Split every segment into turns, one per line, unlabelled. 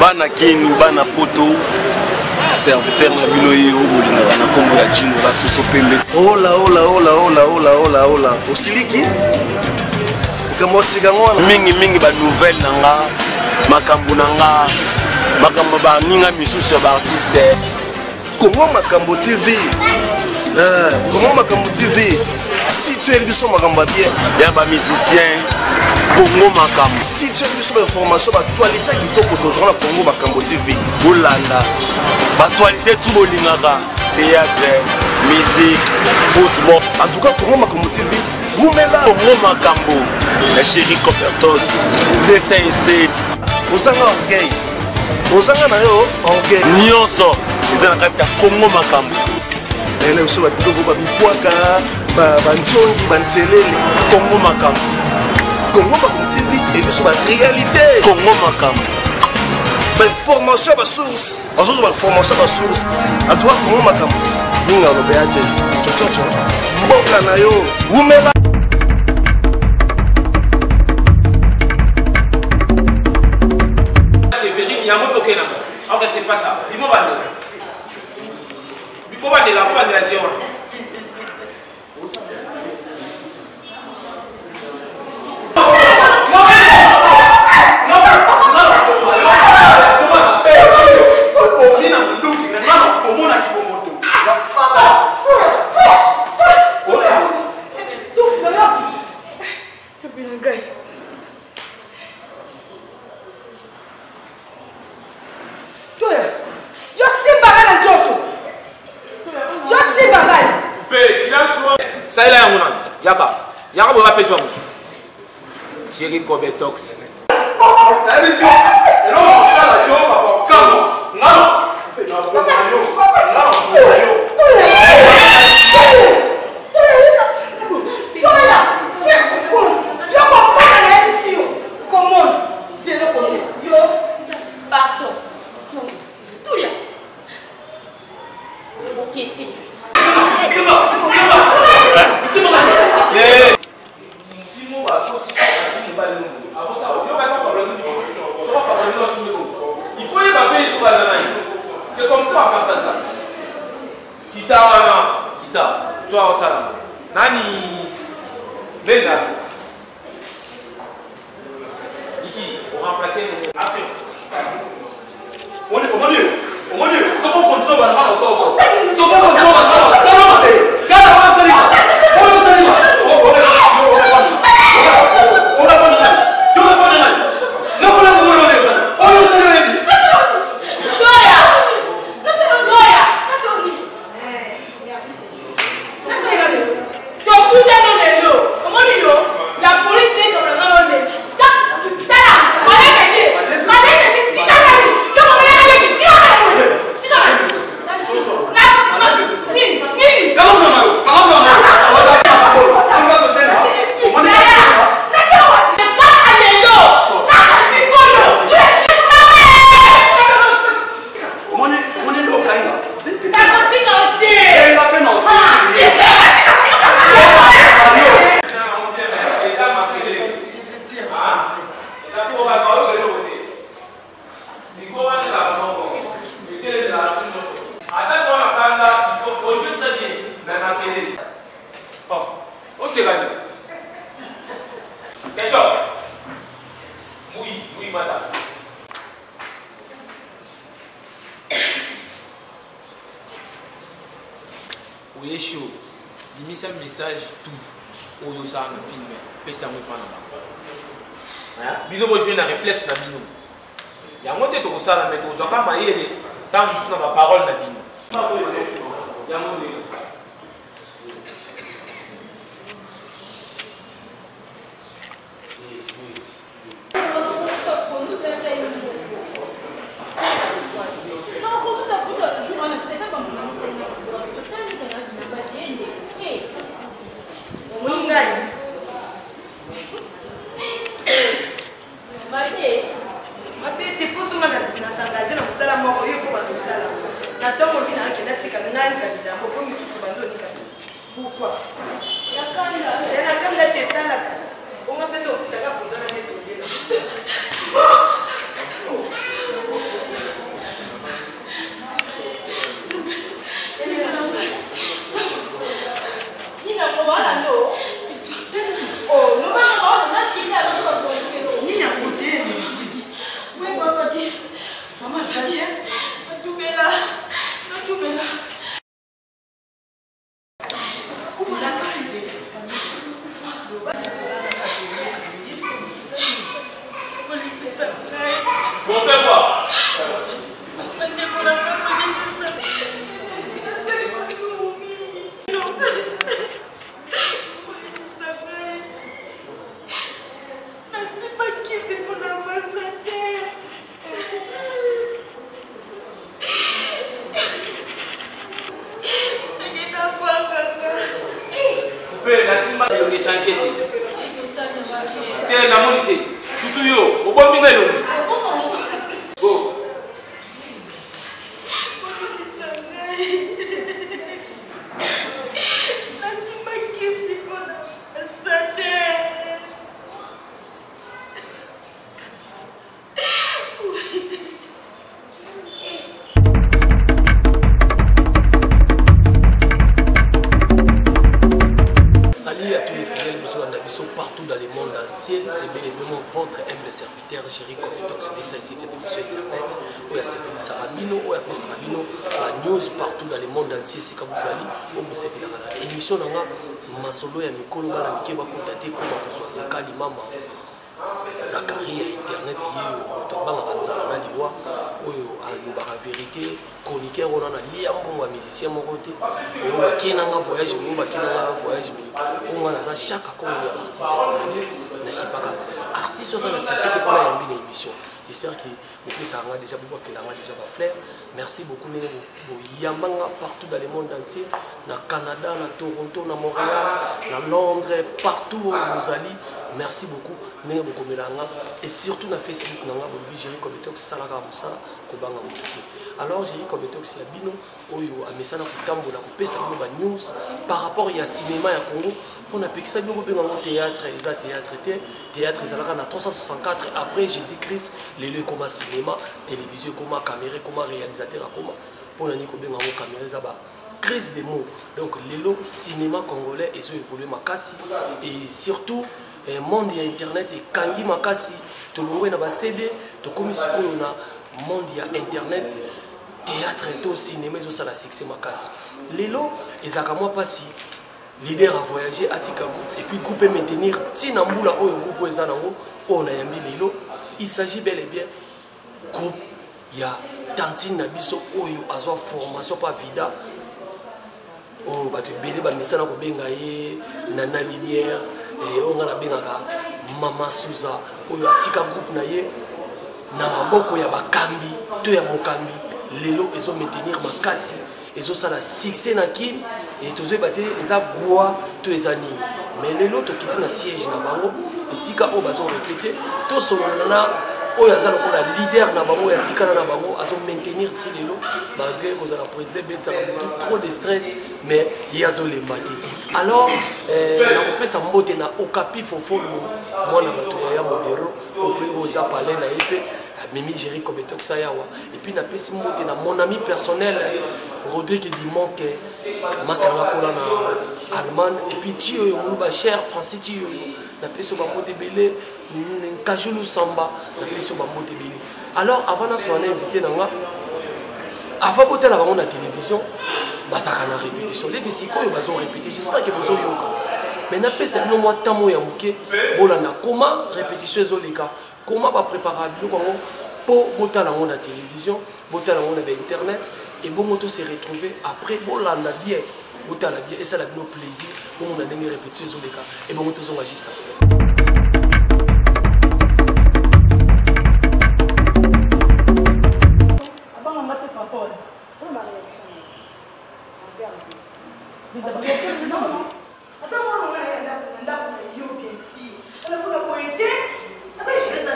Bana Kin, bana Poto, serviteur na bino ye oyo bolingaka na nkombo ya Jino la soso pembe.
Hola, hola, hola, hola, hola, hola, hola. Osiliki? Likambo ya sika yango wana.
Mingi mingi ba nouvelle na nga, makambo na nga, makambo baninga misusu ya ba artiste.
Congo Makambo TV. Congo Makambo TV. Si tu es biso makambo ya bien.
Ya ba musiciens Congo Makambo.
Si tu es biso ba information ba actualité kitoko tozwa na Congo Makambo TV.
Bolanda ba actualité tout bolingaka théâtre, musique, football.
En tout cas Congo Makambo TV. Wumela
Congo Makambo. La chérie Copertos 207.
Ozanga orgueil. Ozanga na yo orgueil.
Nyonso eza na kati ya Congo Makambo.
Naye na biso babiloko babipwaka banzongi banzelele.
Congo Makambo.
Congo Makambo TV ebiso ba réalité.
Congo Makambo.
Ba information ya ba source. Bazozwa ba formation ba source. En tout cas Congo Makambo. Minga olobeya te. Chochocho. Mboka na yo. Wumela.
Séverine, yango toke nango. Ok, c'est pas ça. Bimo bandela. Bimo bandela, bimo bandela zéro.
Toya, yo simba ngai na nzoto. Yo simba ngai.
Mpe silence wana. Salela yango nani? Yaka. Yaka boye bapesi yango. Jerry Kobetox.
Pardon. Tuya. Okete.
Il faut yeba mpe esuka aza nani. C'est comme ça aparta ça. Kita wana, kita. Soa osala. Nani Benza. Iki, o remplacer action.
Omoni, omoni, omoni, soko konzo ba na so so. Soko konzo ba na sala mabe. Kala wa sali. Oyo sali. O o o o o o o na. Yo na na. Na ko na ko mo ne. Oyo sali oyebi.
Toya. Toya.
Tokutana lelo omoni yo la police nde ekabela nga nao lelo tala maleke te maleke te tika ngai yo komelaka leki tika ngai boye tika ngai nini nini kaka lelo kaka sikoyo. Nakotika te.
Oye show bimisa message tout oyo osala na film pesa yango epa na bango bino bojoue na reflexe na bino yango te tokosala me tokozwaka mayele ntango mosusu na baparole na bino yango nde.
Mabe te mpo songa na s'engage na mosala moko yo fo bato osala yango na ntongo olobi na akenda tika ngai kabila yango okomi.
Nalobaki. Mama azali eh? Natubela. Natubela. Bolimbisa ngai.
Monte-toi.
Bandeko na ngai bolimbisa. Nasali masumu mingi. Bolimbisa ngai. Nasimba kisi mpo na ambassadeur. Nakenda kwanganga.
Mpe nasimba elongi echange te. Te namoni te. Surtout yo, obombi nga elongi. Go.
Bolimbisa ngai. Nasimba kisi mpo na ambassadeur.
Salut à tous les fidèles de la vision partout dans le monde entier. C'est bel et bien votre humble serviteur Jerry Komitox de site de internet. Oyo asepelisaka bino, oyo apesaka bino ba news partout dans le monde entier esika bozali, oyo bosepelaka na émission na nga masolo ya mikolo bana mike bakota te mpo bakozwa sekali mama Zakari ya internet ye oyo moto abangaka nzala na liwa oyo alobaka verité chroniqueur wana na lia mbongo ya musicien moko te oyo bakei nanga voyage boye oyo bakei nanga voyage boye oyo nga naza chaque kongo ya artiste comédien nakipaka artiste oyo aza na société mpona yambi na émission. J'espère que bopesaka nga déjà, bobwakela nga déjà bafleur. Merci beaucoup ndenge boyamba nga partout dans le monde entier, na Canada, na Toronto, na Montréal, na Londres, partout oyo bozali. Merci beaucoup ndenge bokomela nga et surtout na Facebook na nga bolobi Jerry Kometox salaka mosala kobanga moto te. Alors Jerry Kometox ya bino oyo amesana kotambola kopesa bino ba news par rapport ya cinéma ya Congo mpo napekisa bino kobenga yango théâtre. Eza théâtre te. Théâtre ezalaka na 364 après Jésus Christ. Lelo ekoma cinéma, télévision ekoma, caméra ekoma, réalisateur akoma. Mpo na nini kobenga yango caméra? Eza ba crise de mots. Donc lelo cinéma congolais ezo évolue makasi et surtout monde ya internet ekangi makasi. Tolongwe na ba CD, tokomi sikoyo na monde ya internet. Théâtre to cinéma ezosala succès makasi. Lelo ezalaka mwa mpasi leader a voyager atika groupe et puis groupe maintenir ntina mbula oyo groupe oyo eza nango oyo nayambi lelo. Il s'agit bel et bien groupe ya tantine na biso oyo azwa formation pa vida oyo bato ebele bamesana kobenga ye Nana Lumière, oyo nga nabengaka Mama Suza, oyo atika groupe na ye na maboko ya bakambi to ya mokambi. Lelo ezo maintenir makasi, ezosala succès na Kin e tozoyeba te eza gwa to eza nini. Mais lelo tokiti na siège na bango esika oyo bazo répéter, tosolola na oyo aza lokola leader na bango oyo atikala na bango azo maintenir ti lelo malgré kozala président ebetisaka motu trop de stress, mais ye azolemba te. Alors nakopesa mbote na Okapi Fofolo, mwana bato ya ya Modero oyo eza palais na ye mpe amemi Jerry Kometox yawa. Et puis napesi mbote na mon ami personnel Rodrigue Dimonke Masanga kola na Allemagne, et puis Tioyo Moluba cher Francis Tioyo, napesi yo bambote ebele. Nkajulu Samba, napesi yo bambote ebele. Alors avant nasoa na invité na nga, avant botala bango na télévision bazalaka na répétition leti sikoyo bazo répéter. J'espère que bozoyoka, mais napesa bino mwa ntango ya moke bolanda comment répétition ezoleka, comment baprépara biloko yango mpo botala yango na télévision, botala yango na bainternet ebongo to se retrouver après. Bolanda bien, botala bien, esala bino plaisir bomona ndenge répétition ezoleka ebongo tozonga juste après.
Abanganga te papa wana mpona baréaction ata mwana nga ya ndako na ndako na yo, bien sûr alakona boye te.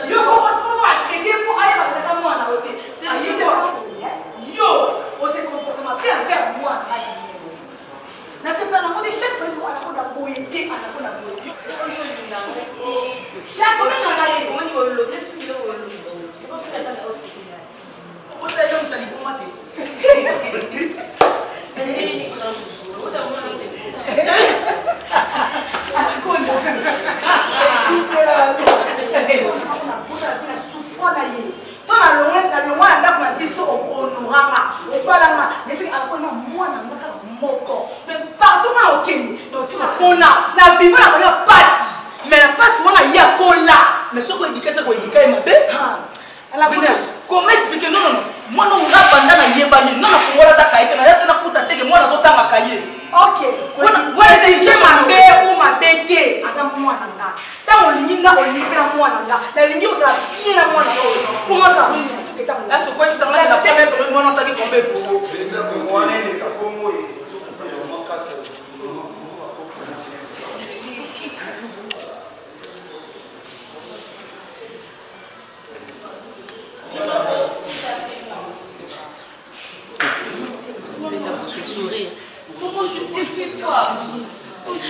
Yo otoma akeke mpo ayeba kaka mwana yo te. Yo ose comportement mpe envers mwana nasepela nango te. Chaque fois alakona boye te, alakona boye te chaque osanga ye. Otala moto aliboma te. Souffrant na ye to nalongola. honora nga, obala nga, mais soki akona mwana nga kaka moko. Donc partout nga okende, na otina pona, na viva na famille pasi. Mais na pasi wana ye akola.
Mais soki oedika se koedika ye mabe. Comment expliquer? Non, non, non. Mwana nga banda na yebani, non na kongola ta kaye te, na yata na kuta teke mwana azotanga kaye.
Ok.
Wana eza
éducation mabe ou mabe te, aza mwana nga. Ntango olingi nga, olingi mpe na mwana nga. Nalingi ozala bien na mwana oyo. Mpo nga kaka nini toketa ngo.
Est-ce que oyebisa nga na première période mwana asali combien pour ça?
Sourire. Maman, je t'ai fait quoi? Ok.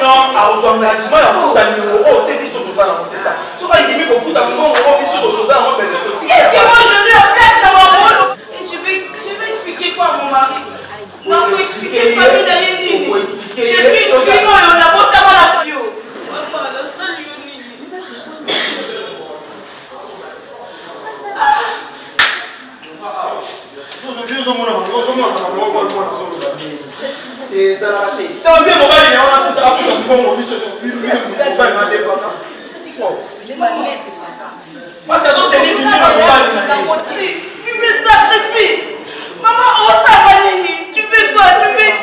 Non, akozwa engagement ya kofuta niongo oyo te biso toza nango c'est ça. Soki andimi kofuta mbongo oyo biso toza nango besoin totika.
Est-ce que moi je vais perdre dans mon rôle? Et je vais expliquer quoi à mon mari? Nako expliquer famille na ye nini? Je suis une fille oyo nabotama na yo. Mama, nasali yo nini?
Ezalaka te ntango nde mobali na wana afuta afuta mbongo biso mobali na defaka parce azoteni toujours na mobali na ye.
Tu me sacrifies. Maman, osala nini? Tu fais quoi? Tu fais...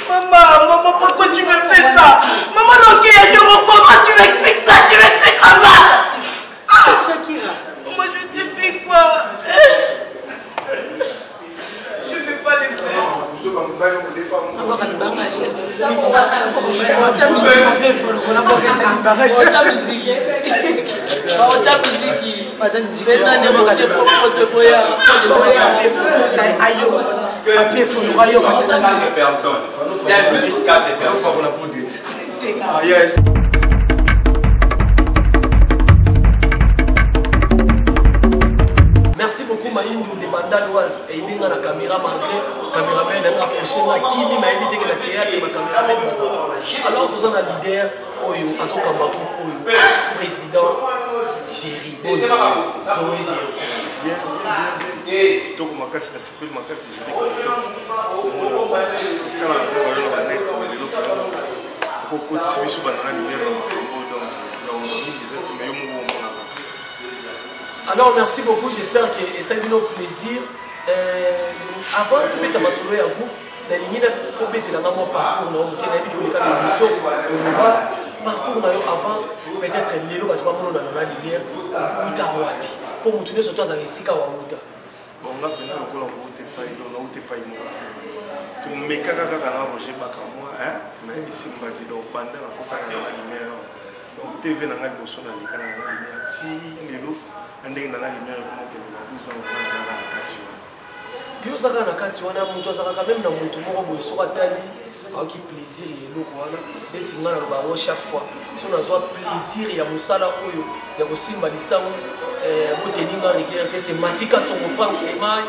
Maman, maman, pourquoi tu me fais ça? Maman, ok, comment tu m'expliques ça? Tu m'expliques comment? Ah,
Shakira.
Maman, je t'ai fait quoi? Je ne vais pas les faire.
Personnes. 5 minutes, 4 personnes.
Ah, yes.
Merci beaucoup Maïndou de Bandaloise et Benga la caméra malgré caméraman n'a fauché ma kimi m'a évité que la théâtre ma caméraman baza. Alors tous en leader oyo azokamba groupe oyo président Jerry Boy Zoé Jerry.
Bien, bien, bien. Kitoko makasi na sepeli makasi Jerry Kitox. Tala na bino na net mais lelo pena okotisi biso bana na lumière na makambo donc na mingi eza te mais yo moko omonaka.
Alors merci beaucoup, j'espère que esali bino plaisir. Avant tobeta masolo ya groupe, nalingi obetela nga mwa parcours na yo moke, nayebi ke oleka na émission oloba parcours na yo avant peut-être lelo bato bamona na na lumière outa wapi, mpo moto nyonso to azala esika wauta.
Bon, nga mpenza lokola kouta epai donc nauta epai moko te, tomekaka kaka na Roger Bakamwa mais esimba te. Donc banda nakotaka na lumière, donc TV na nga liboso naleka na na lumière ti lelo na ndenge na na lumière ekoma okende ba 12 ans wana nazalaka na kati wana.
Yo ozalaka na kati wana, moto azalaka meme na moto moko boye soki atali aoki plaisir ya eloko wana. Neti ngai naloba yango chaque fois, so nazwa plaisir ya mosala oyo ya kosimba lisango, boteni nga rigueur te, c'est Matika Songo, Frank Stemay,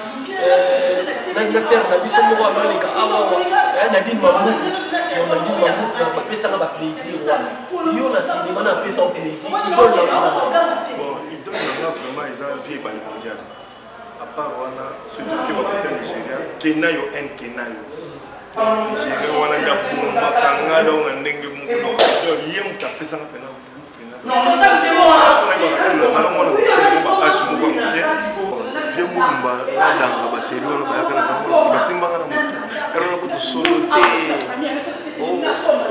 na sere na biso moko aloleka awawa, Nadine Mambuku. Nadine Mambuku bapesanga baplaisir wana. Yo na cinéma na apesa plaisir, idole na eza.
Bon, idole na nga vraiment eza vie ebale mondial. À part wana soki toke bakota Nigeria, kenayo n kenayo Nigeria wana nde abomakanga donc na ndenge moko, donc ye moto apesanga mpena goût mpena nazala mwana moke baage moko ya moke vie mulumba nadanga baseri wana bayaka na zango basimbanga na motu elona kutu solo te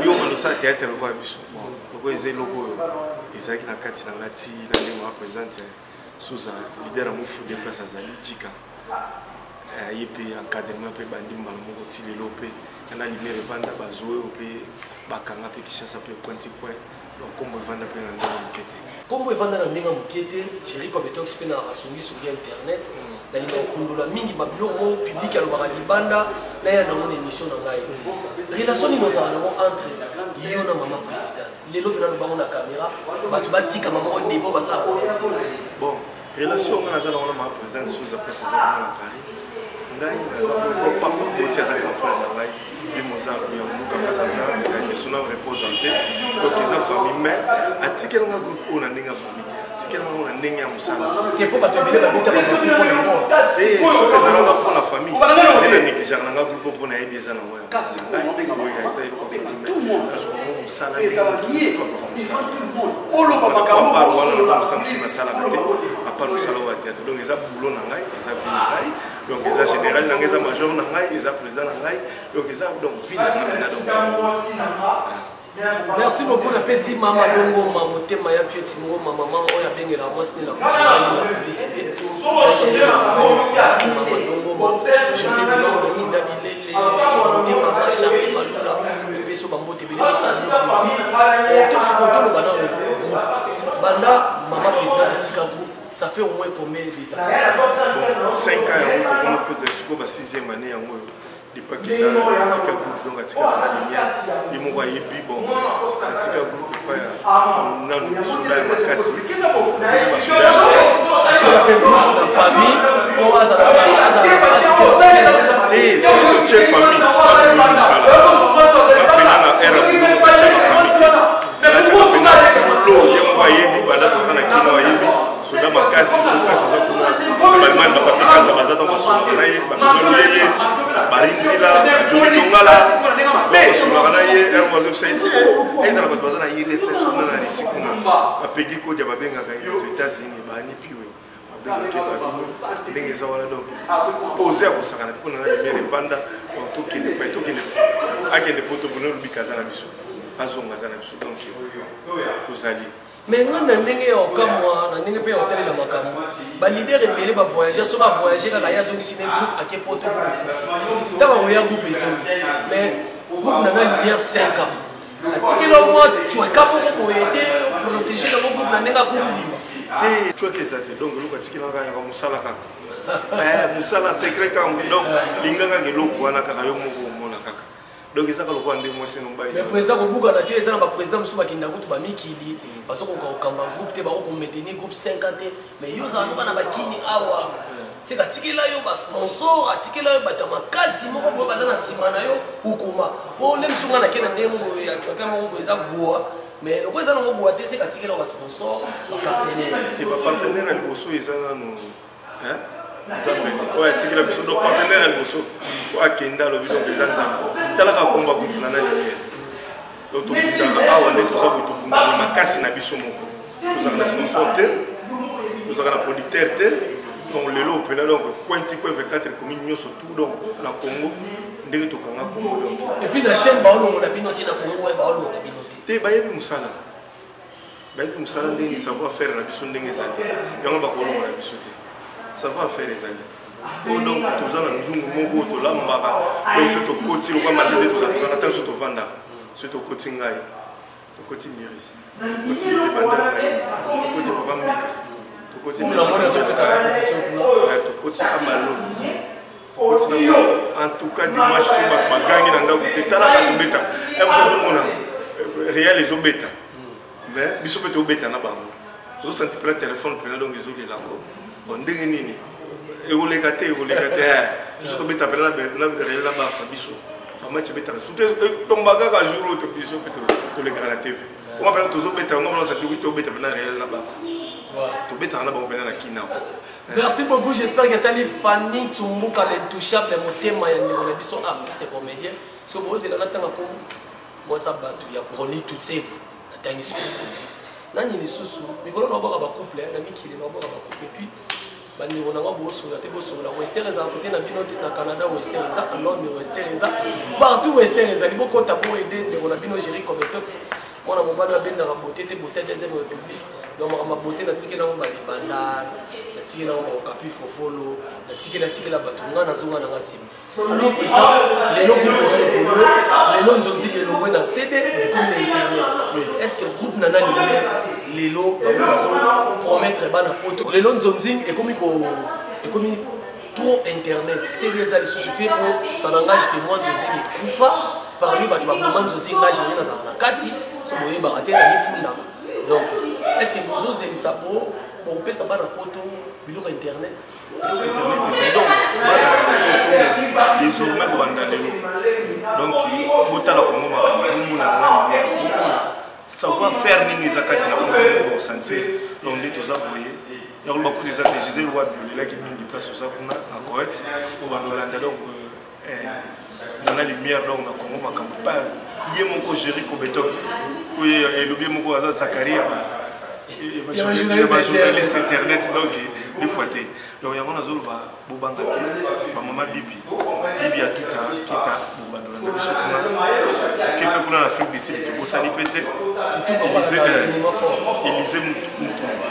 yo mwana osala théâtre lokola biso. Lokola eza eloko oyo ezalaki na kati na nga ti na ndenge wa présidente Souza leader ya mofude place azali jika ye mpe encadrement mpe bandi mbala moko ti lelo mpe na lumière evanda bazwi oyo mpe bakanga mpe Kinshasa mpe coin ti coin, donc kombo evanda mpe na ndenge moke te.
Kombo evanda na ndenge moke te. Jerry Cobetox mpe na asongisongi ya internet, nalinga kokundola mingi babiloko oyo public alobaka libanda na ya nango na émission na ngai. Relation nini ozala nango entre yo na mama présidente? Lelo mpe nalobango na caméra, bato batika mama oyo debo basala
Bon, relation nga naza nango na mama présidente Souza place aza nango na Paris. Ngai naza papa boti aza grand frère na ngai ye moza ya mbuka place aza question na repose en paix. Donc eza famille, mais atikela nga groupe oyo na ndenge ya famille te, atikela nga na ndenge ya mosala
te, mpo bato ebele babeta bagroupe mpo na yango.
Soki ezalaka mpo na famille nde na négligeaka na nga groupe mpo nayebi eza nango ya ngai, eza eloko ya famille, mais nazwaka ngo mosala ndenge moto azwaka mosala. À part wana, naza mosala mosusu nasalaka te à part mosala oyo ya théâtre. Donc eza boulot na ngai, eza vie na ngai. Donc eza général na ngai, eza major na ngai, eza président na ngai. Donc eza donc vie na ngai mpena donc.
Merci beaucoup. Napesi mama Longoma motema ya Fioti Ngoma, mama oyo abengelaka mwasi ne na polisi te, mama Longoma, José de Londres, Sida Bilele, motema ma Charle Malula, topeso bambote ebele, tosala bino plaisir. Tosuko toloba na groupe, banda mama présidente atika groupe, ça fait au moins combien des années?
Bon, 5 ans yango tokomi peut-être sikoyo ba 6e année yango oyo depuis akenda, atika groupe. Donc atika na lumière, ye moko ayebi. Bon, atika groupe epai ya nanu soda ya makasi, basoda ya makasi.
Atika mpe groupe na famille po azala makasi.
Te, soki totie famille, bakomi mosala bapena na ere ya boulot, batiaka famille te, batiaka pena boulot. Ye moko ayebi, banda toza na kino, ayebi soda makasi po place aza kuna, balimani, bapapi Kanza baza ntango basololaka na ye, bapimano ye, barinzila, bajoli Tongala basololaka na ye. Ere bazobisa ye te, ezala bato baza na IRSS kuna, na Risi kuna, bapegi kodia, babengaka ye bato États-Unis, baani piwe, babengaki babino ndenge eza wana. Donc pose ya kosakana te mpona na lumière evanda. Donc tokende pa, tokende, akende po tobona olobika aza na biso, azonga aza na biso. Donc tozali.
Mais nga na ndenge ya okamwa, na ndenge mpe ya kotalela makambo, baleader ebele bavoyage, so bavoyage kaka, ye azongisi ne groupe, ake poto, groupe ntango akoya, groupe ezongi. Mais groupe na na lumière 5 ans, atikela mwa cweka moko boye te, protege nango groupe na ndenge akobima.
Te, cweka eza te. Donc eloko atikelaka yaka mosala kaka, mosala secret kaka. Donc linga kaka eloko wana kaka, yo moko omona kaka. Donc ezaka lokola nde mwasi no mobali.
Mais président kobukana te, eza na baprésident mosusu bakenda kutu bamikili, bazokoka kokamba groupe te, bako komaintenir groupe 5 te. Mais yo ozala noka na bakini awa, seka atikela yo basponsor, atikela yo bato ya makasi moko boye baza na nsima na yo, okoma po nde mosu. Nga nake na ndenge moko boye ya cwaka moko boye, eza goa, mais lokola eza nango goa te, seka atikela yo basponsor, bapartenaire.
Te, bapartenaire ya liboso eza nanu Nzambe oyo atikela biso. Donc partenaire ya liboso oyo akenda, alobi donc eza Nzambe. Talaka komba groupe na nani. Donc tobundaka awa nde toza boye, tobundaka makasi na biso moko, tozalaka na sponsor te, tozalaka na producteur te. Donc lelo opena, donc pointi po 24 ekomi nyonso tout. Donc na Congo ndenge tokanga Congo donc.
Et puis na chaîne baolongola bino te, na Congo baolongola bino te.
Te, bayebi mosala, bayebi mosala ndenge savoir faire na biso ndenge ezali, yango bakolongola biso te. Savoir faire ezali po donc toza na nzungu moko oyo tolambaka. Donc so tokoti lokwa malende, toza na ntango so tovandaka, so tokoti ngai, tokoti Miris, tokoti Ebandel ngai, tokoti papa Mika, tokoti, tokoti Amalo, en tout cas dimanche so bato bagangi na ndako te, talaka tobeta ozomona Real ezobeta, mais biso mpe tobeta na bango, ozosanti mpena telefone mpena. Donc ezolela yango. Bon, ndenge nini ekoleka te, ekoleka te. Biso tobeta mpena na Real na Barça, biso bamatch ebetaka surtout tomba kaka jour oyo biso mpe tolekaka na TV onga mpena tozobeta yango mpena osanti tobeta mpena Real na Barça, tobetaka na bango mpena na kina.
Merci beaucoup, j'espère que sali Fanny Tumbuka l'intouchable, motema ya ndeko na biso artiste comédien. So bozela na tanga ko mwasa bato ya Broni Tutsevu, natangi sikoyo nani lisusu mikolo na baboka bacouple na mikili na baboka bacouple. Et puis bandeko na nga, bosola te, bosola Wester ezala kote na bino te, na Canada Wester eza, na Londres Wester eza, partout Wester ezali. Bokota po aide ndeko na bino Géri Cometox, mwana mobali oyo abendaka beauté te, beauté deuxième république. Donc makambo ya beauté natikela yango balibanda, natikela yango baokapi fofolo, natikela tikela bato. Nga nazonga nanga nsima. Alors président, lelo groupe ezo évolue, lelo nzonzi elongwe na CD, ekomi na internet. Est ce que groupe na nani lelo bango bazo promettre bana poto? Lelo nzonzi ekomi ko ekomi trop internet, CD eza lisusu te, po ça n'engage que moi. Nzonzi ekufa parmi bato baboma nzonzi, nga Géri nazala na kati, so boyebaka te na mifundaka. Donc Est ce que bozozelisa bo bokopesa bana poto biloko ya internet?
Biloko internet ezali donc bana poto désormais kobanda lelo, donc botala Kongo makambo, bomona na lumière, bomona savoir faire nini eza kati na Kongo, bosentir. Donc nde toza boye ya koloba kutu eza te. Gisele Wabi olelaki mingi place oza kuna na Koet oyo bandolanda. Donc Nana Lumière, donc na Congo makambo pa ye moko Jerry Kobetox oyo elobi ye moko aza Zakari ya bajournaliste internet. Donc deux fois te. Donc yango nazoloba, bobanga te, bamama Bibi, Bibi ya tuta kita, bobandolanda biso kuna oke mpe kuna na Afrique du Sud, tobosani mpe te Élysée Mutumba.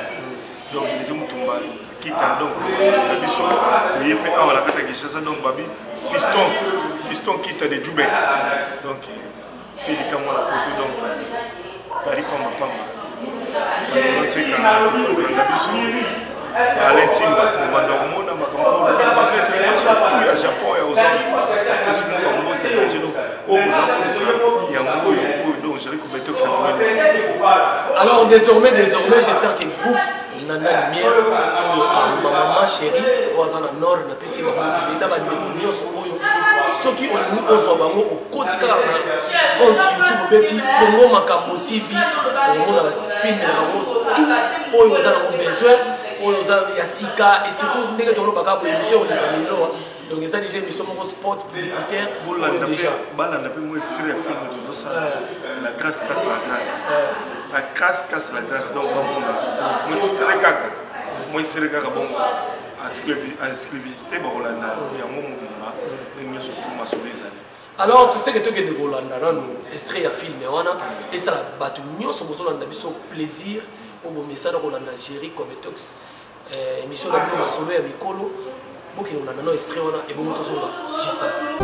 Donc Élysée Mutumba kita, donc na biso toye mpe awa na kati ya Kinshasa. Donc babi Fiston, Fiston kita de Jubek, donc Felika mwana poto, donc Paris pamba pamba, tika kolanda biso. Alain Timba, kobanda komona makambo oyo bamaître nyonso tu ya Japon ya ozonga apesi bino bango te. Donc oyo boza koluka yango oyo oyo, donc Jerry Kobetox.
Alors désormais, j'espère que groupe Nana Lumière oyo, mama chérie oyo aza na nord, napesi bango tebe na bandeko nyonso oyo. Soki olingi ozwa bango, okoti kaka na compte YouTube, obeti Congo Makambo TV, okomona bafilme na bango tout oyo oza nango besoin, oyo oza ya sika. Et surtout ndenge tolobaka boye, émission oleka lelo, donc eza déjà émission moko spot publicitaire oyo déjà.
Balanda mpe mo extrait ya film tozosala, La grâce casse la grâce, la grâce casse la grâce. Donc bamona mo extrait kaka, mo extrait kaka bongo exclusivité, bakolanda yango mobimba ndenge nyonso po masolo ezali.
Alors tu sais que tokende kolanda nanu extrait ya film wana, esala bato nyonso bozolanda biso plaisir oyo bomesana kolanda Géri Cometox, émission na bino masolo ya mikolo. Bokende kolanda nano extrait wana, ebongo tozonga juste après.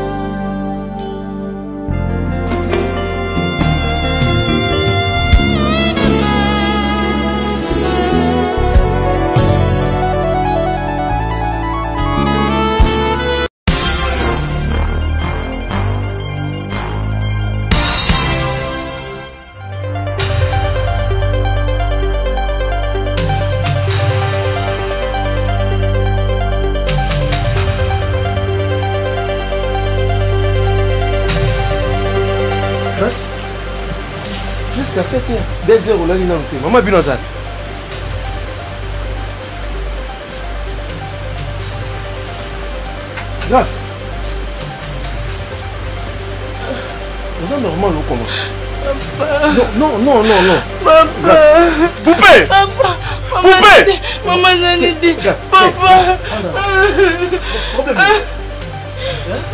Grâce, jusqu'à 7 heures, 2 heures olali nanu te. Mama bino aza te. Grâce, oza normal okoma? Non, non, non, non.
Papa.
Poupée.
Papa.
Poupée.
Maman Zanidi.
Grâce.
Papa.
Problème.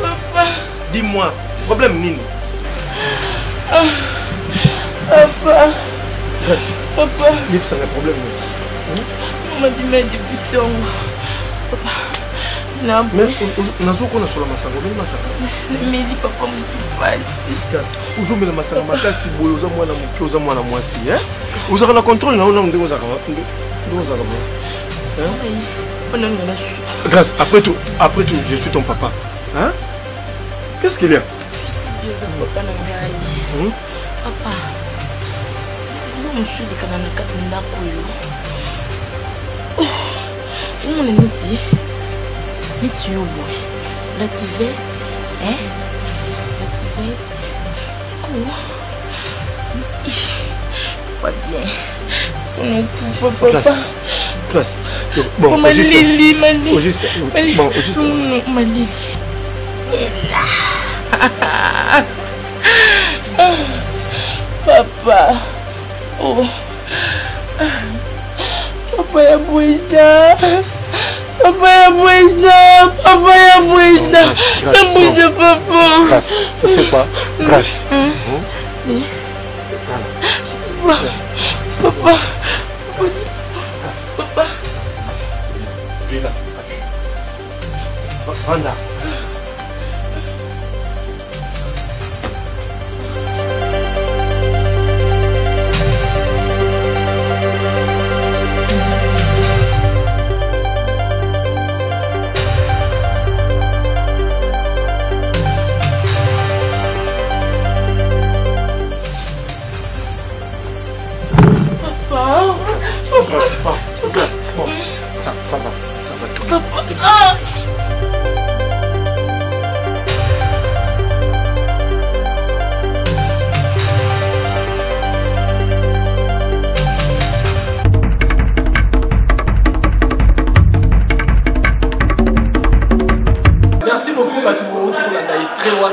Papa.
Dis-moi, problème nini?
Papa.
Grâce.
Papa.
Yebisanga problème nini?
Maman bima depuis ntongo. Papa.
Mais nazokona sola masanga, omeli masanga?
Nameli, papa, motu pasi.
Kasi ozomela masanga makasi boye, oza mwana moke, oza mwana mwasi, ozalaka na contrôle na yo nano ndenge ozalaka, ndenge ozalaka boye. Grâce, après tout, je suis ton papa. Hein? Qu'est-ce qu'il y a?
Je sais bien, oza papa na ngai. Papa, yo mosu elekaka na kati ndako oyo, omona neti yo boye lati veste, lati veste ko pas bien.
Grâce, grâce. Bon,
oh,
juste,
Malili, Malili.
Au juste, bon, au juste.
Malili. Papa. Oh. Papa ya Bwejda. Papa ya Bwejda. Papa ya Bwejda. Ya Bwejda, papa.
Grâce, tu sais quoi? Grâce.
Papa. Papa.
Zila. Vanda.
Papa.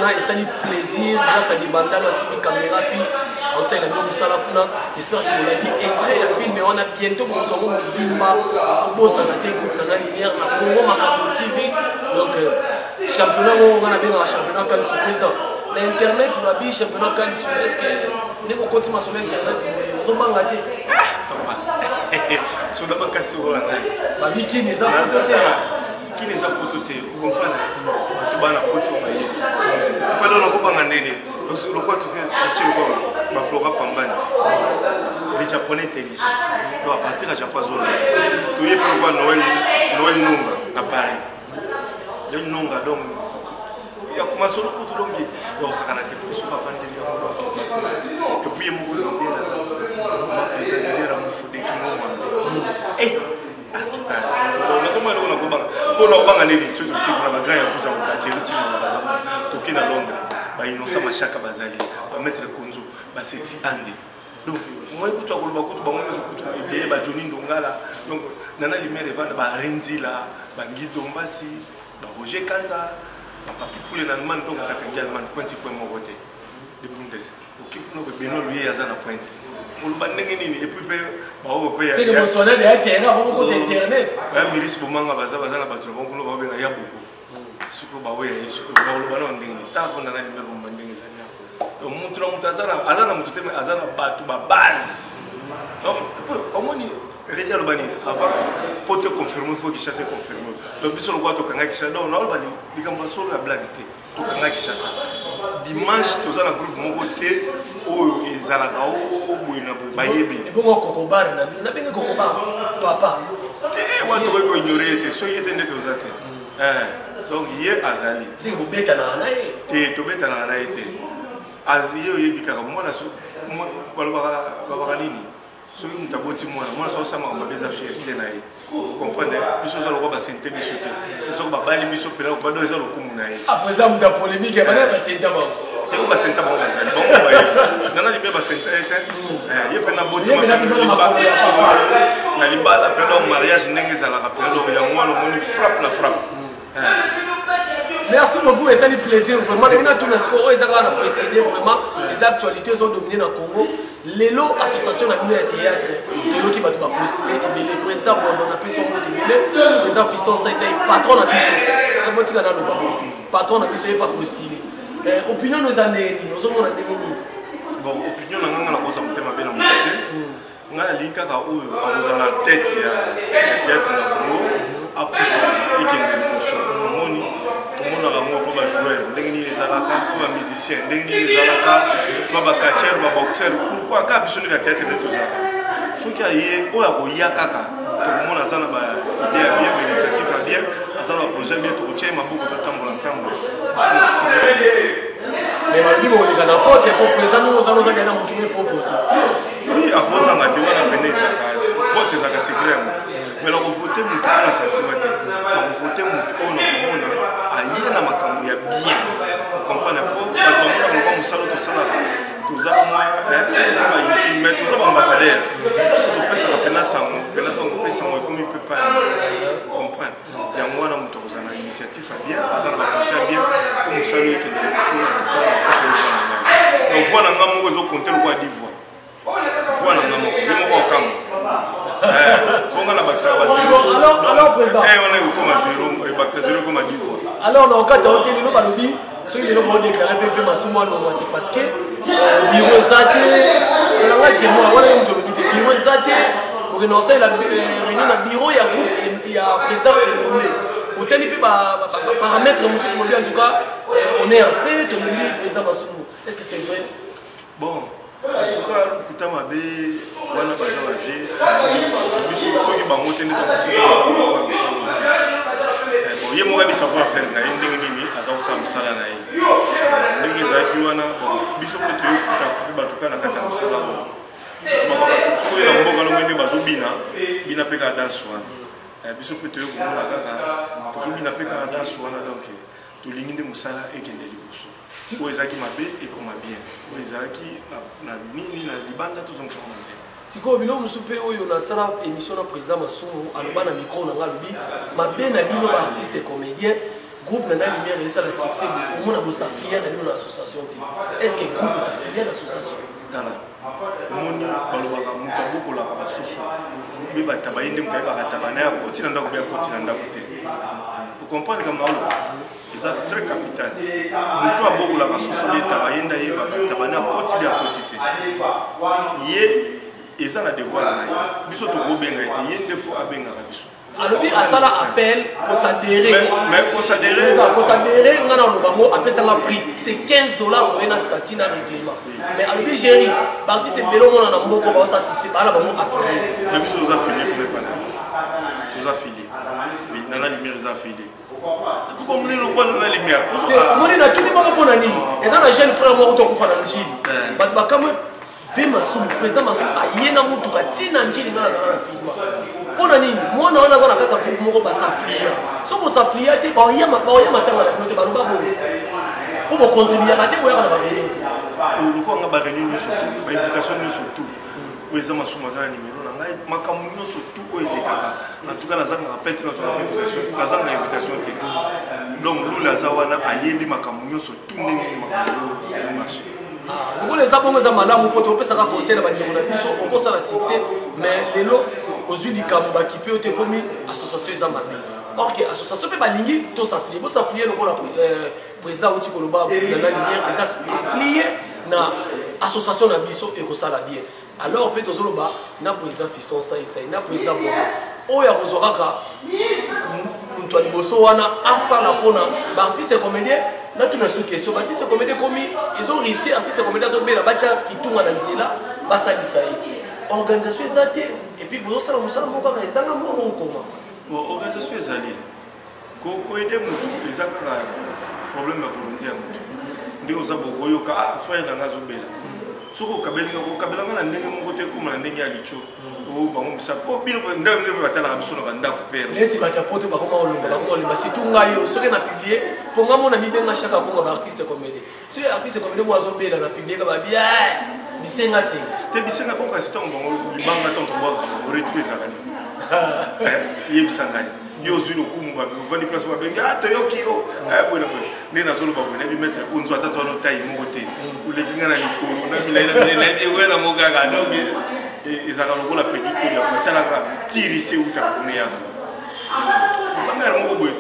wana esali plaisir grâce à libandalo asimbi caméra puis aosalela bino mosala kuna. J'espère que bolandi extrait ya film wana, bientôt bokozwa ngo mobimba. Kobosana te groupe na ngai Lumière na Congo Makambo TV. Donc euh, championnat ngo nga nabengaka championnat Kalisu président na internet, babi championnat Kalisu. Est ce que ndenge okoti masolo internet ozobanga te?
Soda makasi okola ngai.
Babi kini eza poto te.
Kini eza poto te, okomprendre bato bana poto bayebi mpona nakobanga ndenge lokwa totie lokwa baflora pambani, les Japonais intelligent. Donc à partir ya Japon azola toye mpe lokwa Noël, Noël Nonga na Paris, Noël Nonga. Donc masolo kutu donc ya kosakana te, po soki avandeli yango. Et puis ye moko leader aza ma président leader amofudeki ngomwambe. En tout cas, nazomona eloko nakobanga mpo na kobanga nini soki toke kuna bagrand ya kuza bacheri cimanga baza kuna, toke na Londres bainnocent Mashaka bazali, bamaître Konzo baseti ande. Donc moi kutu akoloba kutu bango nyonso kutu ebele, bajoni Ndongala, donc nana Lumière evanda, barenzila, bangidombasi, baroger Kanza, bapapi Pule na Allemagne. Donc takangi Allemagne pointi point moko te de Bundes oke kuna boye, Benoit Luye aza na pointe, oloba ndenge nini? Et puis mpe baoyo mpe bamiris bomanga baza baza na bato na bango kuna baobenga ya boko sikoyo baoyo ya ye sikoyo bakoloba nao ndenge nini? Tala mpona nani mpe bomba ndenge ezali awa. Donc motu na moto aza na motu te, aza na bato babase. Donc omoni Redi aloba nini avant po te confirme, faut Kinshasa confirme. Donc biso lokola tokanga Kinshasa, donc naoloba likambo ya solo ya blague te, tokanga Kinshasa dimanche, toza na groupe moko te oyo ezalaka o boye na boye, bayebi.
Ebongo kokobar na bino, nabengi kokobar papa.
Te, wana tokoki koignore ye te, soki ye te nde toza te. Donc ye azali.
Siki bobetanaka na ye?
Te, tobetanaka na ye te. Ye oyebi kaka mwana balobaka nini, soki moto aboti mwana, mwana soki osamaka mabe eza fierté na ye, comprendre biso oza lokwa basente biso te, soki babali biso mpena bado eza lokumu na ye.
Après eza moto ya polémique, bana basenta bango.
Te, oyo basenta bango bazali bango bayebi nana libe basenta ye te. Ye mpe nabotama na libala mpe donc mariage ndenge ezalaka mpe donc yango wana omoni frappe na frappe.
Merci beaucoup, esali plaisir vraiment. Ndenge natuna sikoyo, oyo eza kaka na précédé, vraiment eza actualité ezodomine na Congo lelo, association na bino ya théâtre, toyoki bato bapostule ebele. Président Bondo, napesi yango moto ebele, président Fiston Saisai, patron na biso, tika botika naloba bongo, patron na biso ye pa postule. Opinion no eza ndenge nini? Ozomona ndenge nini?
Bon, opinion na nganga, nakoza motema mabe na moto te. Ngai alingi kaka oyo akozala na tete ya théâtre na Congo apusa ekende liboso. Omoni, tomonaka yango mpo bajoueur ndenge nini ezalaka, mpo bamusicien ndenge nini ezalaka, mpo bacatcher, baboxer, pourquoi kaka biso nde na théâtre nde tozalaka? Soki aye oyo akoya kaka, tokomona aza na baidée ya bien, bainitiative ya bien, aza na baprojet ya bien, tokotia ye maboko, totambola ensemble.
Mais balobi bokoleka na vote po président ndenge ozala ozali na motu me fo vote.
Oui, akozanga te wana pene ezalaka vote, ezalaka secret ya motu, mais nakovote motu mpo na sentiment te, nakovote motu oyo nakomona aye na makambo ya bien, ocomprendre? Po bato bamonaka lokwa mosala oyo tosalaka, toza mwa bainutile, mais toza baambassadeur, topesaka mpena sango mpena, donc mpe sango ekomi mpe pa ya moto, comprendre? Yango wana moto akozala na initiative ya bien, aza na baprojet ya bien po mosala oyo ekende liboso, napesa ye voix na ngai. Donc voix na ngai moko ezokonte lokola 10 voix, voix na ngai moko, ye moko akamwa po ngai nabakisaka ba wana ekokoma zero, ebakisa zero ekoma 10 voix.
Alors na okati ya ote lelo balobi soki lelo bodéclare mpe mpe Masumu alongwa, c'est parce que bureau eza te. C'est langage que moi wana ye moto olobi te, bureau eza te, okende kosalela réunion na bureau ya groupe ya président Elombe. Otali mpe baparamètre mosusu, mobi en tout cas on est assez, tolembi président Masumu. Est ce que c'est vrai?
Bon, en tout cas lokuta mabe wana, baza bavie biso soki bango te nde bon, ye moko abisa po affaire na ye ndenge nini aza kosala mosala na ye ndenge ezalaki wana. Bon, biso mpe toyokuta mpe bato kaka na kati ya mosala oyo, soki na mboka longo nde bazobina bina mpe kaka danse wana, biso mpe toye komona kaka tozobina mpe kaka danse wana. Donc tolingi nde mosala ekende liboso, oyo ezalaki mabe ekoma bien, oyo ezalaki na nini na libanda tozongisaka na nzela.
Sikoyo biloko mosusu mpe oyo nasala émission na président Masumu, aloba na micro na nga, alobi mabe na bino baartiste comédien. Groupe Nana Lumière esala succès, omona bosaflia na bino na association te. Est ce que groupe esaflia na association?
Tala, omoni balobaka moto abokolaka basusu mpe bataba, ye nde moto ayebaka taba na ye akoti na ndako mpe akoti na ndako te. Okomprendre kambo aloba eza très capital. Moto abokolaka susu mpe taba, ye nde ayebaka taba na ye akoti mpe akoti te. Ye eza na devoir na ye, biso tokobenga ye te, ye nde fo abengaka biso.
Alobi asala appel kosadere
kosadere.
Nga na oloba ngo, apesanga prix, c'est 15 $, oye na statut na règlement. Mais alobi géri baartiste ebele omona na mboka baosala succès, baa na bango affilié.
Na biso toza affilié kuna epana, toza affilié. Oui, Nana Lumière eza affilié, ekuba monene lokola Nana Lumière.
Omoni, natuni bango mpo na nini. Eza na jeune frère moko tokufa na Njili, bato bakamwe ve Masumu, président Masumu aye na motuka ntina Njili. Nga nazala na filma mpo na nini mwana wana aza na kati ya groupe moko basaflia. Soki bosaflia te, baoya matanga na bino te. Baloba bongo mpo bocontribuaka te, boyaka na baréunion te.
Lokola nga, baréunion nyonso tu, bainvitation nyonso tu oyo eza, Masumu aza na nimero na ngai. Makambo nyonso tu oyo elekaka, en tout cas nazangaka appel te, nazwaka invitation, nazanga invitation te. Donc Lula aza wana, ayebi makambo nyonso tu, ndenge makambo ezomarche.
Lokola eza bongo, eza malamu mpo topesaka conseil na bandeko na biso. Okosala succès, mais lelo ozwi likambo, bakipe yo te, ekomi association eza mabe. Or que association mpe balingi tosaflie, bosaflie lokola président auti koloba, Nana Lumière eza affilié na association na biso, ekosala bien. Alors mpe tozoloba na président Fiston Saisai, na président Bodo, oyo akozwa kaka moto ya liboso wana asala mpona baartiste comédien. Natuna su question: baartiste comédien komi ezorisque, artiste comédien azobela, batya kitunga na nzela, basalisa ye. Organisation eza te, et puis bozosala mosala moko kaka ezanga moko okoma.
Bon, organisation ezali. Koaider motu eza kaka problème ya volonté ya motu. Ndenge oza bokoyoka, ah, frère na nga azobela, soki okabeli nga, okabela nga na ndenge moko te, ekóma na ndenge ya litio oyo bango misa po bino ndako nde batalaka biso na bandako pere.
Neti bato ya poto bakoma kolomba, bakoma kolemba. Surtout ngai oyo, soki na publie mpo nga mona mibenga chaque akonga baartiste comédie, soki artiste comédie moko azobela, na publie ka babia bisenga senga.
Te, bisenga bongo. Kasi ntango bango libanga, ntango tobwaka bango, retour ezalaka nini? Yebisa ngai. Yo ozwi lokumu, ovandi place, babengi, ah, toyoki yo boye na boye. Nde nazoloba boye, nayebi maître Onzo, ata to wana otai moko te, oleki ngai na mikolo na milai na milai, nayebi ewe nango kaka. Donc ezalaka lokola peki kolia, talaka tirise eutaka kuna, eyaka bangare moko boye,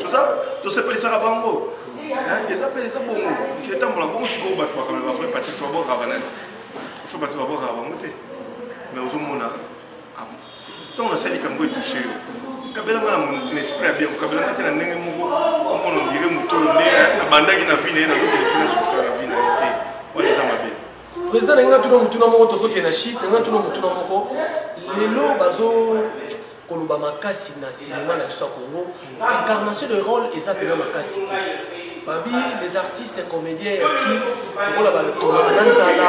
tosepelisaka bango. Eza mpe eza bongo, etambola bongo. Sikoyo bato bakamela bafrère Patrice, babwakaka banani? Frère Patrice babwakaka bango te. Mais ozomona, ntango nasali likambo etouche yo, kabelanga na esprit ya bien, kokabelanga te na ndenge moko omona ondire moto oyo nde nabandaki na vie na ye, nazokende ntina sukisa na vie na ye te. Wana eza mabe.
Président, ndenge natuna motuna moko, tozokende na shit. Ndenge natuna motuna moko, lelo bazo koloba makasi na cinéma na biso ya Congo, incarnation de rôle eza mpena makasi te. Babi les artistes comédiens ya ki lokola batongaka na nzala,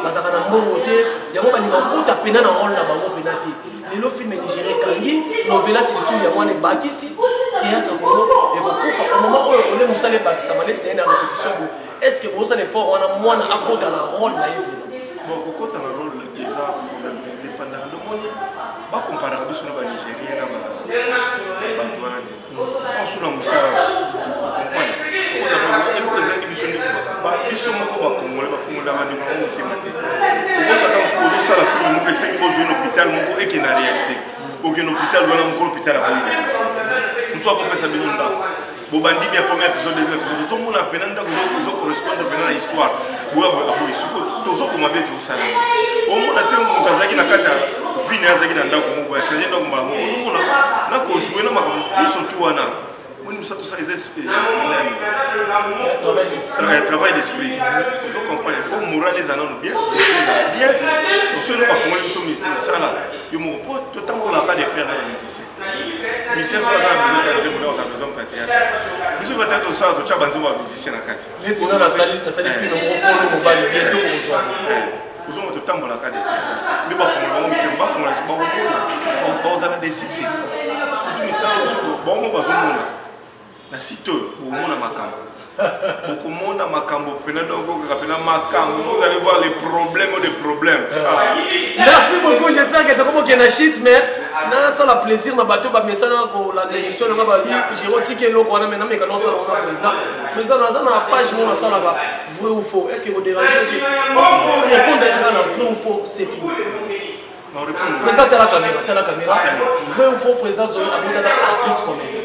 bazalaka na mbongo te, yango balinga kokota mpena na rôle na bango mpena te. Lelo film nigérien ekangi novelas lisusu, yango wana ebakisi théâtre Congo ekokufa. Au moment oyo ole mosala ebakisama neti na ye na répétition bo, est ce que bozosala effort wana mwana akota na rôle na ye vraiment?
Bon, kokota na rôle eza problème te, dépendaka. Ndomoni bakomparaka biso na banigérien na bato wana te, mosu na mosala, comprendre. Eloko ezangi biso nde biso moko bakongole, bafungolaka ndeko nango motema te. Okoki ata mosuku ozosala film moko, esengi bozwi na hôpital moko, eke na réalité okende hôpital wana, mokolo hôpital aboyi, mosu akopesa bino ndako. Bobandi bien, premier épisode, deuxième épisode, tozomona pena ndako ezocorrespondre pena na histoire boya boye, aboyi. Siko tozokoma be, tozosala, omona te moto azalaki na kati ya vie na ye, azalaki na ndako moko, achange ndako mbala moko, ozomona na kojouer na makambo nyonso tu wana. Moni mosala tosala eza travail d'esprit, ozo comprendre. Il faut moral eza nano bien, esprit ezala bien. Osolo bafongoli biso misala yo moko mpo totambolaka de pair na bamusicien. Musicien soki aza na besoin nzembo, nde aza besoin moto ya théâtre. Biso ba théâtre tosala, totya banzembo ya musicien na kati.
Neti nga nasali film moko, Kolo Mobali, bientôt bokozwa.
Ozonga, totambolaka de nde bafongola bango mitema, bafongola, bakomona, bakozala desi te. Surtout misala biso bango bazomona na site oyo, bokomona makambo, bokomona makambo pena. Donc okaka pena makambo, vous allez voir les problèmes des problèmes.
Ah. Merci beaucoup, j'espère que tokomokende na shit, mais Nasala plaisir na bato bamesana kolanda émission nanga, babi Géro tiki eloko wana, me nameka naosala wana. Président, président, naza na page mo nasalaka vrai ou faux. Est ce que kodérange répondre kaka na vrai ou faux, c'est fini? Président, tala caméra, tala caméra. Vrai ou faux, président Zoyo abotana actrice comédien?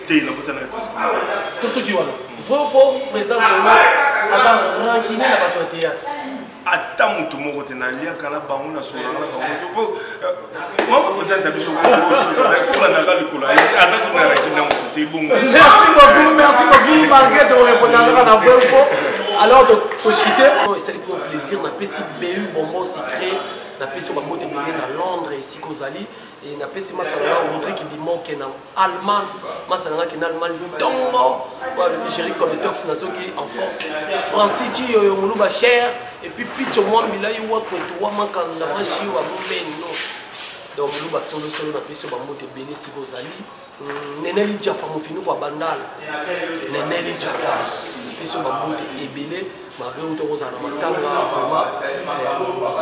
Te, nabotana actrice comédien.
To soki wana, vrai ou faux, président Zoyo aza rancunier na bato ya théâtre?
Ata motu moko te. Naliaka na bango, nasololaka na bango te, po mama présidente ya biso folandaka likolo, aza kuna rancune na motu te, bongo.
Merci beaucoup, merci beaucoup. Malgré torépondre kaka na vrai ou faux, alors tochite, esali bino plaisir. Napesi bu bonbon sucré, napesi yo bambote ebele na Londres esika ozali. Napesi masala nga Rodrigue Dimoke na Allemagne, masala nga ke na Allemagne ntongo oyo alobi Géri Cometox, nazoki en force. Francis Ciyoyo Moluba cher, et puis Picho Mwambilai wa kwetu wa makanda mashi wa mumeno, donc Moluba solosolo, napesi yo bambote ebele esika ozali. Neneli Jafa Mofinuku ya Bandala, Neneli Jafa, napesi yo bambote ebele. Malgré uta kozala na matanga, vraiment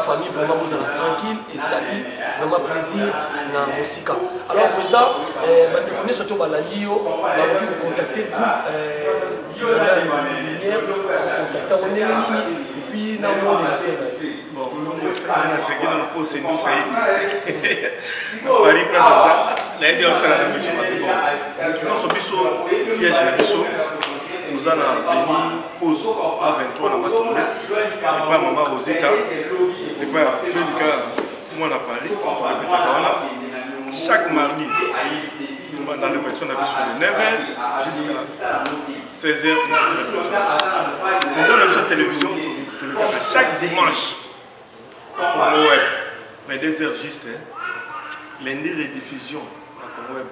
famille, vraiment bozala tranquille, ezali vraiment plaisir na mosika. Alors président, bandeko nyonso to balandi yo, bakoki kocontacte groupe Lumière, kocontacte yango ndenge nini? Et puis na mot de la fin na yo.
Naseki na mpo Sendu Saidi na Paris, place aza, nayebi aotala na biso. Bato nyonso, biso siège na biso toza na avenue Pozo A23 na Matonge, epai mama Rosita, epai ya Felika mwana Paris. Repetaka wana chaque mardi, tobanda répétition na biso de 9h jusqu'à 16h. Toza na biso télévision, tolekaka chaque dimanche Congo Web, 22h juste. Lundi rediffusion na Congo Web,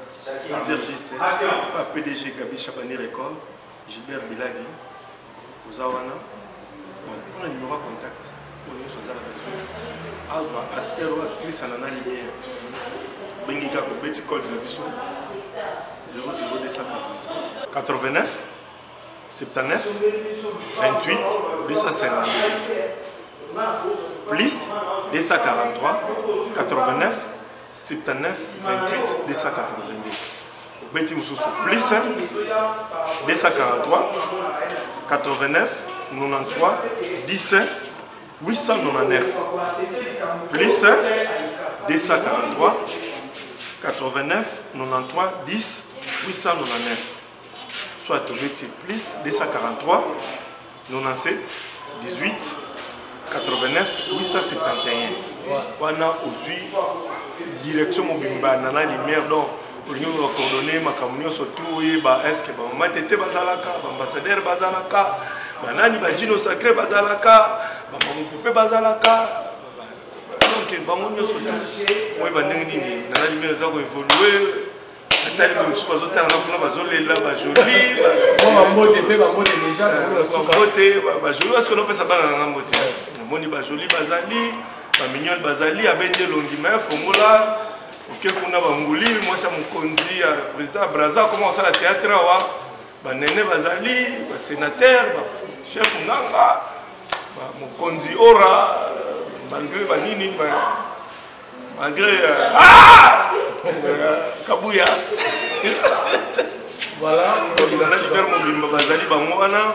10h juste. Pa PDG Gabi Chabani Record, Gilbert Biladi, oza wana. Bon, mpona numéro ya contact, oyo nyonso aza na besoin azwa acteur oyo actrice ana na Lumière, bengi kaka, obeti code na biso 00243 89 79 28 252, plus 243 89 79 28 282. Obeti mosusu plus 243 89 93 10 899, plus 243 89 93 10 899, soit tobeti plus 243 97 18 89 871. Wana ozwi direction mobimba Nana Lumière. Donc olingi bacoordonne makambo nyonso tu, oyeba est-ce bamama tete bazalaka, baambassadeur bazalaka, banani, bajino sacré bazalaka, bamamopope bazalaka, donc bango nyonso tu oyeba ndenge nini Nana Lumière eza koévolue. Atali boye, mosusu bazotalanga kuna, bazolela, bajoli.
Bambote mpe, bambote déjà.
Bambote bajoli, parce que nopesa bana nanga mbote. Namoni bajoli bazali, bamignone bazali, abendi elongi me fongola oke kuna, banguli mwasi ya mokonzi ya président ya Braza, koma kosala théâtre awa, banene bazali, basénateur, bachef nganga, mokonzi ora, malgré banini, malgré ah! Kabuya.
Voilà.
Nana Libere mobimba bazali bango wana,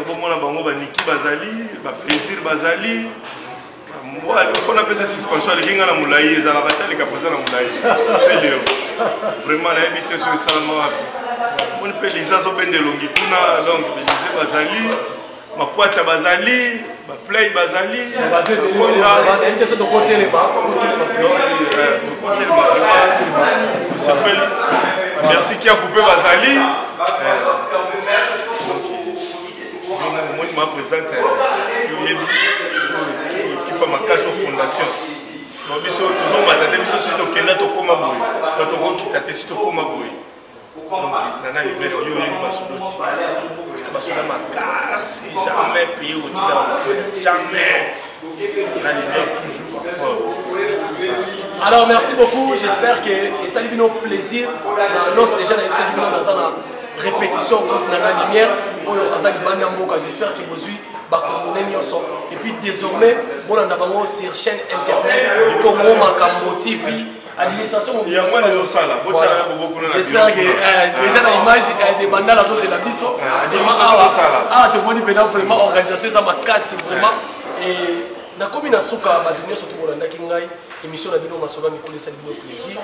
bomona bango, baniki bazali, baplaisir bazali. Fo napesa suspension, aleki ngai na molai, ezalaka te, aleka mpenza na molai seleo. Vraiment nayebi te so esalama wapi. Moni mpe Liza azobenda elongi kuna, donc Belize bazali, Mapwata bazali, baplay bazali.
Tokotelema.
Tosepeli, merci. Kiaku mpe bazali. Omoni ma présente, yoyebi ekipa makasi o fondation. Donc biso tozomata te, biso si tokenda tokóma boye, donc tokokita te si tokóma boye. Donc Nana Libere, oyo oyebi masolo, tika tika masolo makasi, jamais pays otika jamais. Nana Libere toujours fort.
Alors merci beaucoup, j'espère que esali bino plaisir. Na annonce déjà nayebisaki bino naza na répétition groupe Nana Lumière oyo aza libanda mboka. J'espère que bozwi bacoordonné nyonso. Et puis désormais bolanda bango sur chaîne internet Congo Makambo TV. Administration
Yango wana ezosala, botala ya bobo kuna na
J'espère que
bureau kuna.
déjà na image de bandal azozela biso. Vraiment
administration
awa
ezosala.
awa tomoni mpenza vraiment organisation eza makasi vraiment. Et nakomi na suka, bato nyonso to bolandaki ngai émission na bino Masolo ya Mikolo, esali bino plaisir.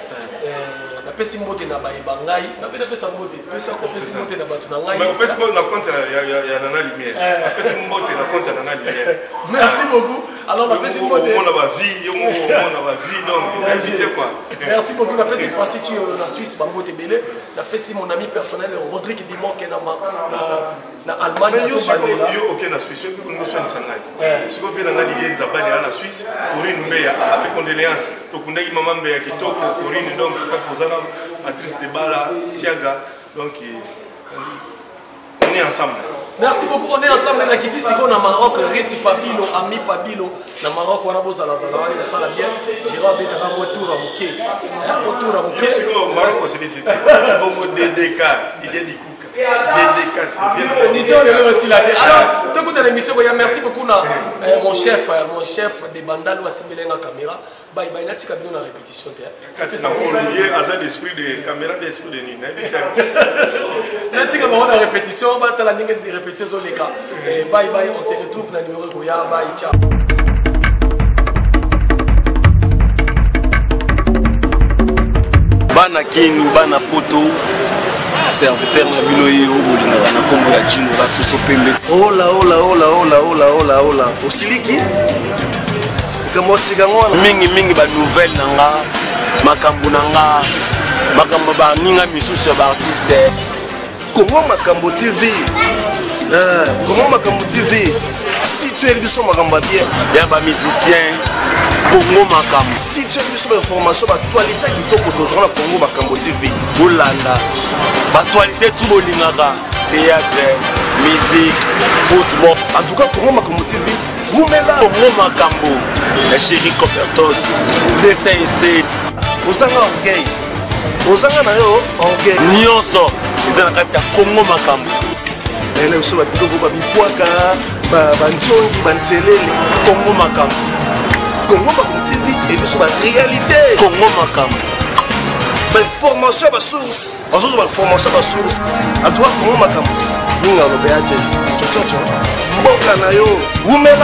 Napesi mbote na bayeba ngai, nape napesa mbote, napesi mbote na bato na ngai.
Mais opesi mbote na compte ya Nana Lumière. Apesi mbote na compte ya Nana Lumière.
Merci beaucoup. Alors napesi
Yo moko
mbote.
omona ba vie, yo moko omona ba vie, donc invité quoi.
Merci beaucoup. Napesi Francis Chiolo na Suisse, bambote ebele. Napesi mon ami personnel Rodrigue Dimonke na Allemagne.
Mais yo sikoyo,
azobandela.
yo oke na Suisse, oyebi kolingi oswanisa ngai. Sikoyo vie na ngai Didier Nzabani aza na Suisse, Corinne Mbeya, ah, pe condoléance. Tokundaki mama Mbeya kitoko, Corinne, donc parce que oza na Patrice de Bala, Siaga, donc on est ensemble.
Merci beaucoup, on est ensemble na kiti sikoyo na Maroc, Reti Pabilo, ami Pabilo na Maroc wana, bozalazala wana kosala bien. Gérard abetaka mwa tour ya moke, mwa tour ya moke.
Yo sikoyo Maroc osilisi te. Bongo DDK, Didier Dikuka. DDK, c'est bien.
Émission lelo osila te. Alors tokutana émission koya. Merci beaucoup na mon chef de Bandal oyo asimbelenga caméra. Bye bye, natika bino na répétition te.
Kati na nkolo ye aza d'esprit de caméra, bien esprit de nini, nayebi te.
Natika bango na répétition, batala ndenge répétition ezoleka. Bye bye, on se retrouve na numéro ekoya. Bye, ciao.
Bana Kini, bana Poto, serviteur na bino ye oyo bolingaka na nkombo ya Jino Basoso Pembe.
Ola ola ola ola ola ola ola, osiliki likambo osika yango wana.
Mingimingi banouvelle na nga, makambo na nga, makambo baninga misusu ya baartiste.
Kongo Makambo TV, Kongo Makambo TV, si toyeli biso makambo ya bien
ya bamusicien, Kongo Makambo.
Si toyeli biso bainformation, baactualité ya kitoko, tozwaka na Kongo Makambo TV.
Bolanda baactualité tu bolingaka, théâtre, musique, football.
En tout cas, Kongo Makambo TV, wumela.
Kongo Makambo ya Chéri Copertos 207.
Ozanga orgueil, ozanga na yo orgueil.
Nyonso eza na kati ya Kongo Makambo.
Nayela biso babiloko, babipwaka, banzongi, banzelele.
Kongo Makambo.
Kongo Makambo TV ebiso baréalité.
Kongo Makambo.
Bainformation ya basource, bazozwa bainformation ya basource. En tout cas, Kongo Makambo, mingi alobeya te, cococo, mboka na yo, wumela.